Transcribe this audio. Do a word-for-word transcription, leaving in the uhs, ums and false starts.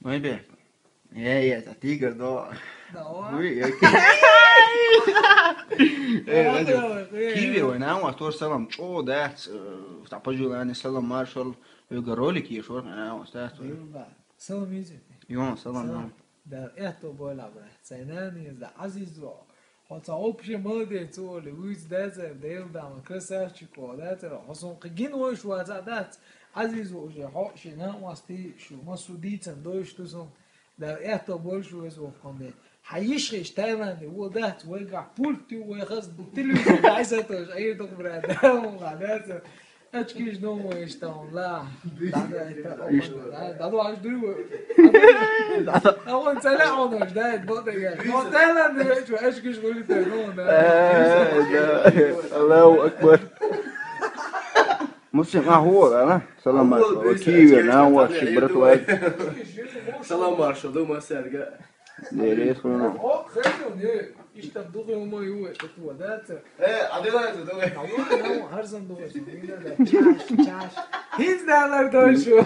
Мой бе. Э, я, а тигр, да. Давай. Ой, я Э, Давай, Радик, давай, э, Киви, вай, нагахь вац тхо салам, чӀоагӀа дац, э, цхьа пожелание, салам маршал, вайга ролик еш вар, нагахь вац дац. Дилба. Салам езий. Йо, салам, Салам. йо. Да, эхто бойла, брат. Цайнани, да, Азиз ва. Хьо цхьа вообще молодец, Оля, вуйц дацар, Дела дама, красавчик, о, дацар, хьо сон кхы гин вой шу ваца дац, Азиз ва уже, хьо ши нагахь вац ти шу, ма су дийцан дойш ту сон, да, эхто больше вес вов конде. Хьа йиш хиш Таиланде, во дац, вайгахь пульт ю, вай хаз телевизор, дай сатош, ай дох, брат, да, ма, дацар. Очкиш думаешь там, да. Да, да, это Ишта. Да, да, да, аж дуй. А он целя он уж, да, это вот я. Но Таиланд, да, что, очкиш говорит, ну, да. Э, да. Аллаху акбар. Муслим, а, вот, а, салам алейкум. Киви, нагахь вац, брат, вай. Салам маршал, дума сэргэ. Дерес хуна. О, хэзон, э, ишта дугы умой уэ, это вот, да, это. Э, адилай, это дугы. А вот, ну, харзан дугы, да, да. Чаш, чаш. Хиз далар дойшу.